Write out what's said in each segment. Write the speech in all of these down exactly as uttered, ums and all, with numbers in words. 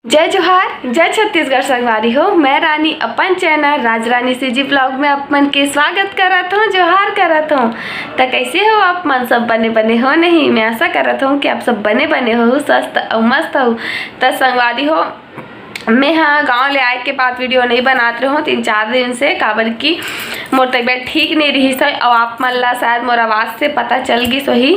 जय जोहार, जय छत्तीसगढ़ संगवारी हो। मैं रानी अपन चैनल राज रानी सीजी ब्लॉग में आप मन के स्वागत करत हूँ, जोहार करत हूँ। त कैसे हो आप मन? सब बने बने हो नहीं? मैं आशा करत हूँ कि आप सब बने बने हो, स्वस्थ अउ मस्त हो। त संगवारी हो, मैं हा गांव ले आए के बाद वीडियो नहीं बनात रहूँ तीन चार दिन से, काबर कि मोर तबीयत ठीक नहीं रहिस हे। अउ आप मन ला शायद मोर आवाज़ से पता चल गिस होही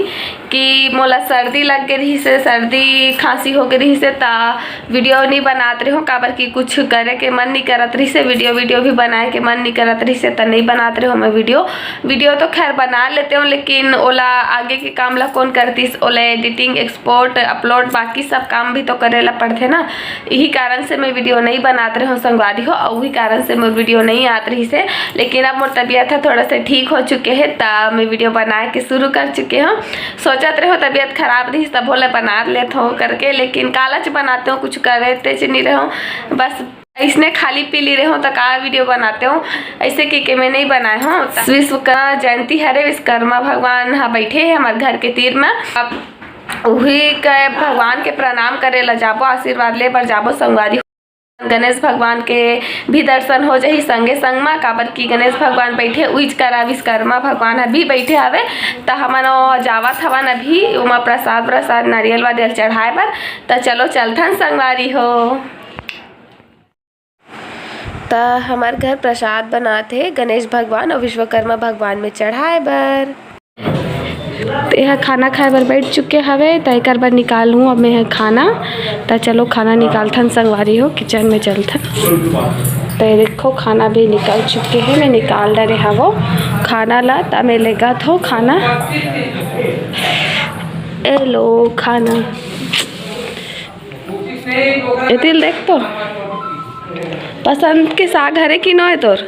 कि मोला सर्दी लग गे रहिस हे, सर्दी खांसी हो गे रहिस हे, त वीडियो नहीं बनात रहूँ, काबर कि कुछ करे के मन नहीं करत रहिस हे, वीडियो वीडियो भी बनाए के मन नहीं करत रहिस हे, त नहीं बनात रहूँ मैं वीडियो। वीडियो तो खैर बना लेते हूँ, लेकिन ओला आगे के काम ला कौन करतिस, ओला एडिटिंग, एक्सपोर्ट, अपलोड, बाकी सब काम भी तो करे ला पड़थे ना। यही कारण से मैं वीडियो नहीं बनात रहूँ संगवारी हो, अउ वही कारण से मोर वीडियो नहीं आत रहिस हे। लेकिन अब मोर तबीयत ह थोड़ा सा ठीक हो चुके हे, त मैं वीडियो बनाए के शुरू कर चुके हूँ। सोचत रहो तबीयत खराब रहिस तभो ले बना लेत हूँ करके, लेकिन कालच बनाते हूँ, कुछ करे तेच नहीं रहूँ, बस इसने खाली पीली रहूँ त का वीडियो बनाते हूँ, ऐसे के, के मैं नहीं बनाए हूँ। विश्वकर्मा जयंती हरे, विश्वकर्मा भगवान ह बैठे हे हमारे घर के तीर में। अब उही के भगवान के प्रणाम करे ला जाबो, आशीर्वाद ले बर जाबो संगवारी। गणेश भगवान के भी दर्शन हो जाही संगे संग मा, काबर कि गणेश भगवान बैठे उइच करा विश्वकर्मा भगवान ह भी बैठे हवे। त हमन ओ जावत हवन अभी ओमा प्रसाद व्रसाद नारियल वारियल चढ़ाए बर। त चलो चलथन संगवारी हो। त हमर घर प्रसाद बनात हे गणेश भगवान अउ विश्वकर्मा भगवान में चढ़ाए बर। तेहा खाना खाए बर बैठ चुके हवे, त एकर बर निकालहूँ अब मैं ह खाना। त चलो खाना निकालथन संगवारी हो, किचन में चलथन। त ये देखो खाना भी निकल चुके हे, मैं निकाल डरे हवो खाना ला। त मैं लेगत हो खाना, ए लो खाना। ए तिल देख तो, पसंद के साग हरे कि नो हे तोर?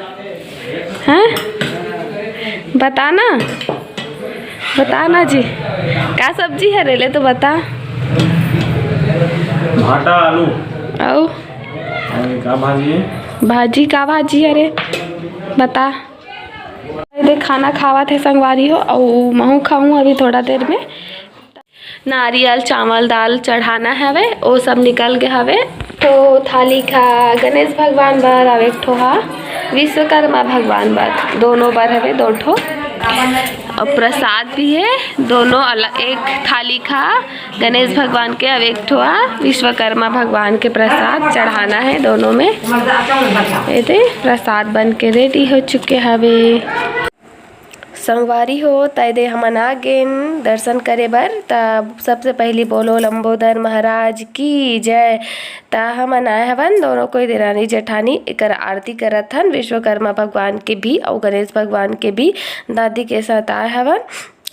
हैं? बता ना, बता ना जी, का सब्जी हरे ले तो बता। भाटा आलू। अउ? अरे का भाजी हे? भाजी का भाजी हरे? बता। ए दे खाना खावत हे संगवारी हो, अउ महू खाहूँ अभी थोड़ा देर में। नारियल, चावल, दाल चढ़ाना हवे, ओ सब निकल गे हवे। तो थाली खा गणेश भगवान बर, अउ एक ठो हा विश्वकर्मा भगवान बर, दोनों बर हवे दो ठो। अउ प्रसाद भी हे, दोनों अलग, एक थाली खा गणेश भगवान के, अउ एक ठो हा विश्वकर्मा भगवान के प्रसाद चढ़ाना हे दोनों में। ए दे प्रसाद बन के रेडी हो चुके हवे। संगवारी हो, त ए दे हमन आ गेन दर्शन करे बर। त सबसे पहिली बोलो लंबोदर महाराज की जय। त हमन आए हवन दोनों कोई देरानी जेठानी, एकर आरती करत हन, विश्वकर्मा भगवान के भी अउ गणेश भगवान के भी दादी के साथ आए हवन।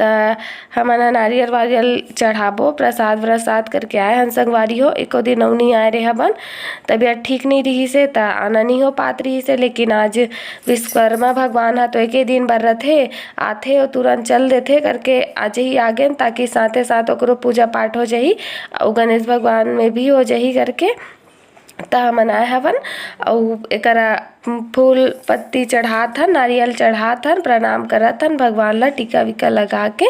त हमन ह नारियल वारियल चढ़ाबो, प्रसाद व्रसाद करके आए हन संगवारी हो। एको दिन अउ नी आए रहे हवन, तबीयत ठीक नहीं रहिस हे, त आना नहीं हो पात रहिस हे। लेकिन आज विश्वकर्मा भगवान ह तो एके दिन बर रथे, आथे अउ तुरंत चल देथे करके आज ही आ गेन, ताकि साथे साथ ओकरो पूजा पाठ हो जाही अउ गणेश भगवान में भी हो जाही करके। त हमन आए हवन अउ एकरा फूल पत्ती चढ़ात हन, नारियल चढ़ात हन, प्रणाम करत हन भगवान ला टीका वीका लगा के।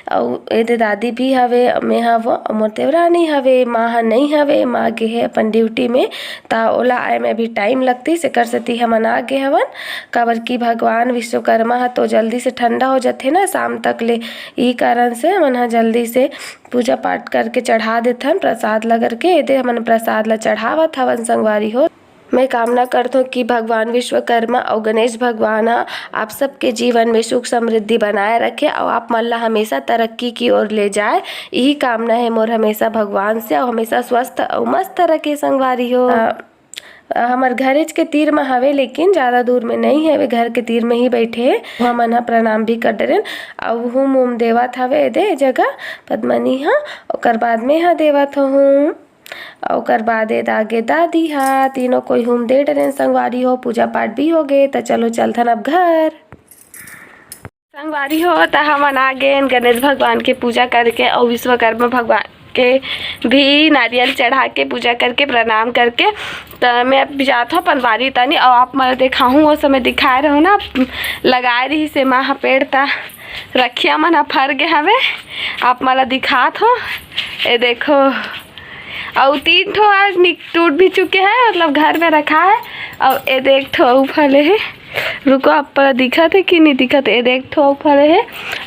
अउ एदे दादी भी हवे, मैं हवो, अउ मोर देवरानी हवे, माँ ह नई हवे, माँ गे हे अपन ड्यूटी में, त ओला आए में अभी टाइम लगतिस, एकर सेती हमन आ गे हवन। काबर कि भगवान विश्वकर्मा ह तो जल्दी से ठंडा हो जथे ना शाम तक ले, ई कारण से हमन ह जल्दी से पूजा पाठ करके चढ़ा देथन प्रसाद ला करके। एदे हमन प्रसाद ला चढ़ावत हवन संगवारी हो। मैं कामना करथों कि भगवान विश्वकर्मा अउ गणेश भगवान ह आप सबके जीवन में सुख समृद्धि बनाए रखे अउ आप मन ला हमेशा तरक्की की ओर ले जाए। यही कामना हे मोर हमेशा भगवान से, अउ हमेशा स्वस्थ अउ मस्त रखे संगवारी हो। अ, हमर घरेच के तीर म हवे, लेकिन ज्यादा दूर में नहीं हवे, घर के तीर में ही बैठे हे। हमन ह प्रणाम भी कर डरेन अउ हुम उम देवत हवे एदे जगह पद्मनी ह, ओकर बाद में ह देवत हूँ। अउ ओकर बाद ए दागे दादी हा, तीनों कोई हुम दे डरेन संगवारी हो, पूजा पाठ भी हो गे, त चलो चलथन अब घर। संगवारी हो, त हमन आ गेन गणेश भगवान के पूजा करके अउ विश्वकर्मा भगवान के भी नारियल चढ़ा के पूजा करके प्रणाम करके, त मैं अब जात हूँ अपन बारी तनी, अउ आप मन देखाहूँ, वो समय दिखाए रहूँ ना, लगाए रही से माँ ह पेड़, त रखिया मन ह फर गे हवे, आप मन ला दिखात हो, ए देखो। अउ तीन ठो आज निक-, टूट भी चुके हे, मतलब घर में रखा हे। अउ ए दे एक ठो अउ फले हे, रुको, आप ला दिखत हे कि नहीं दिखत हे? ए दे एक ठो अउ फले हे,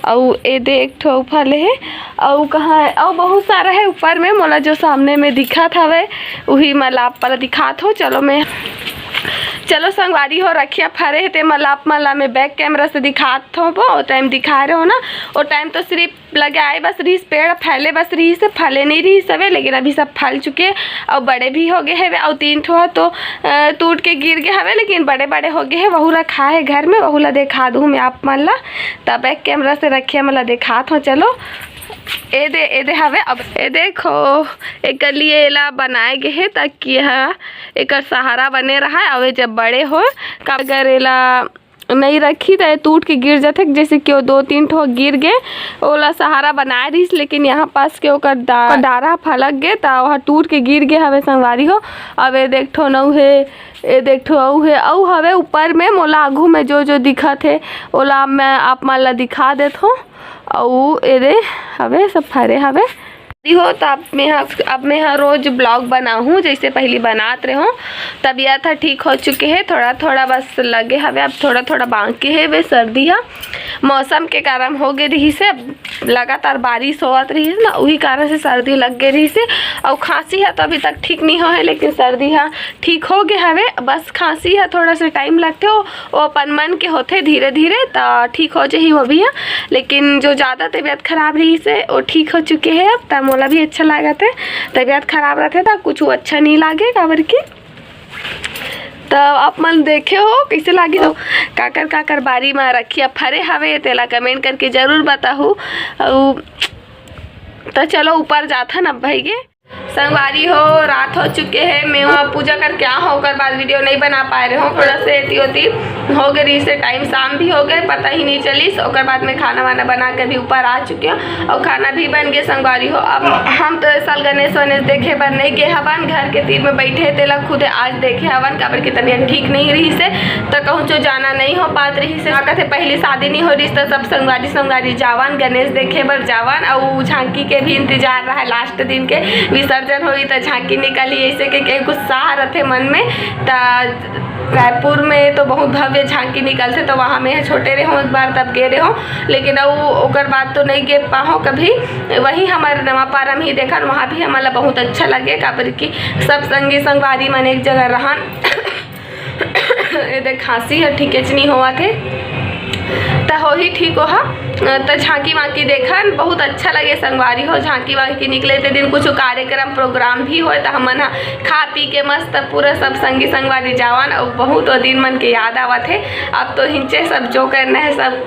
अउ ए दे एक ठो अउ फले हे, अउ कहाँ हे? अउ बहुत सारा हे ऊपर में, मोला जो सामने में दिखत हवे, उही मैं ला आप ला दिखात हो। चलो मैं, चलो संगवारी हो, रखिया फरे हे ते मैं ला आप मन ला मैं back camera से दिखात हो। वो टाइम दिखाए रहो ना, वो टाइम तो सिर्फ लगाए बस रहिस, पेड़ फैले बस रहिस, फले नहीं रहिस हवे, लेकिन अभी सब फल चुके अउ बड़े भी हो गए हवे। अउ तीन ठो ह तो, अ, टूट के गिर गए हवे, लेकिन बड़े बड़े हो गए हे। वहू रखा हे घर में, वहू ला देखा दूँ मैं आप मन ला। तब back camera से रखिया मन ला देखात हो। चलो, ए दे, ए दे हवे। अब ए देखो, एकर लिए एला बनाए गए हे, ताकि यह एकर सहारा बने रहा। अउ ये जब बड़े हो, का अगर एला नहीं रखी, त ए टूट के गिर जाथे। जैसे कि वो दो तीन ठो गिर गे, ओला सहारा बनाए रहिस, लेकिन यहाँ पास के ओकर डा-, डारा फलक गे, त ओहा टूट के गिर गे हवे संगवारी हो। अब ए दे एक ठो नऊ हे, ए दे एक ठो अऊ हे, अऊ हवे ऊपर में। मोला आगू में जो जो दिखत हे, ओला मैं आप मन ला दिखा देत हों। अऊ ए दे हवे, सब फरे हवे। हो, त अब मेंहा, अब मेंहा रोज vlog बनाहूँ, जैसे पहली बनात रहे हों। तबीयत ह ठीक हो चुके हे, थोड़ा थोड़ा बस लगे हवे, अब थोड़ा थोड़ा बाकी हे वे सर्दी ह। मौसम के कारण हो गे रहिस हे, अब लगातार बारिश होवत रहिस ना, उही कारण से सर्दी लग गे रहिस हे। अउ खांसी ह तो अभी तक ठीक नहीं हो हे, लेकिन सर्दी ह ठीक हो गे हवे। बस खांसी ह थोड़ा सा टाइम लगथे, वो, वो अपन मन के होथे, धीरे धीरे त ठीक हो जाही वो भी ह। लेकिन जो ज़्यादा तबीयत खराब रहिस हे, वो ठीक हो चुके हे अब, त मोला भी अच्छा लागत हे। तबीयत खराब रहथे त कुछ अच्छा नहीं लागे, काबर कि त आप मन देखे हो कैसे लागे, तो काकर काकर बारी में रखिया फरे हवे, तेला comment करके जरूर बताहू। अउ त चलो ऊपर जाथन अब भई गे। संगवारी हो, रात हो चुके हे, मैं वहाँ पूजा करके आ हों, ओकर बाद video नहीं बना पाए रहे हों, थोड़ा से एती ओती हो गे रहिस हे, टाइम शाम भी हो गे, पता ही नहीं चलिस। ओकर बाद में खाना वाना बना के भी ऊपर आ चुके हों अउ खाना भी बन गे संगवारी हो। अब हम तो ए साल गणेश वनेश देखे बर नहीं गे हवन, घर के तीर में बैठे तेला खुदे आज देखे हवन, काबर की तबीयत ठीक नहीं रहिस हे, त कहूँ जो जाना नहीं हो पात रहिस हे। का कथे, पहली शादी नहीं हो रहिस त सब संगवारी संगवारी जावन, गणेश देखे बर जावन, अउ झांकी के भी इंतजार रहा last दिन के, विसर्जन होई त झांकी निकलही, ऐसे के, के गुस्सा रथे मन में। त रायपुर में तो बहुत भव्य झांकी निकलथे, तो वहाँ में छोटे रहे हों एक बार, तब गे रहे हों, लेकिन अउ ओकर बाद तो नहीं गे पाहों कभी। वही हमारे नवापारा में ही देखन, वहाँ भी हमन ला बहुत अच्छा लगे, काबर कि सब संगी संगवारी मन एक जगह रहन। ए दे खांसी ह ठीकेच नहीं होवत हे, त होही ठीक ओहा। त झांकी वांकी देखन, बहुत अच्छा लगे संगवारी हो। झांकी वांकी निकले ते दिन कुछ कार्यक्रम program भी होय, त हमन ह खा पी के मस्त पूरा सब संगी संगवारी जावन, अउ बहुत वो दिन मन के याद आवत हे। अब तो हिंचे सब जो करना हे सब,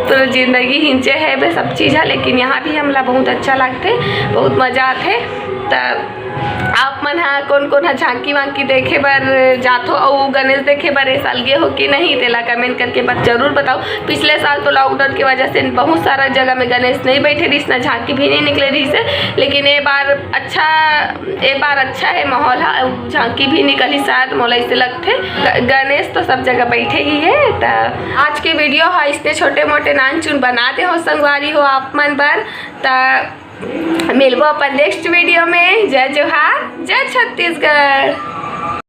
तो जिंदगी हिंचे हे बे सब चीज ह, लेकिन यहाँ भी हमला बहुत अच्छा लगथे, बहुत मजा आथे। त आप मन ह कोन कोन ह झांकी वांकी देखे बर जाथो अउ गणेश देखे बर ए साल गे हो कि नहीं, तेला comment करके बत-, जरूर बताओ। पिछले साल तो lockdown के वजह से बहुत सारा जगह में गणेश नहीं बैठे रहिस, ना झांकी भी नहीं निकले रहिस हे, लेकिन ए बार अच्छा, ए बार अच्छा हे माहौल ह, अउ झांकी भी निकलही शायद, मोला ऐसे लगथे। ग-, गणेश तो सब जगह बैठे ही हे। त आज के video ह इसने छोटे मोटे नान चुन बना दे हो संगवारी हो आप मन बर। त मिलबो अपन next video में। जय जोहार, जय छत्तीसगढ़।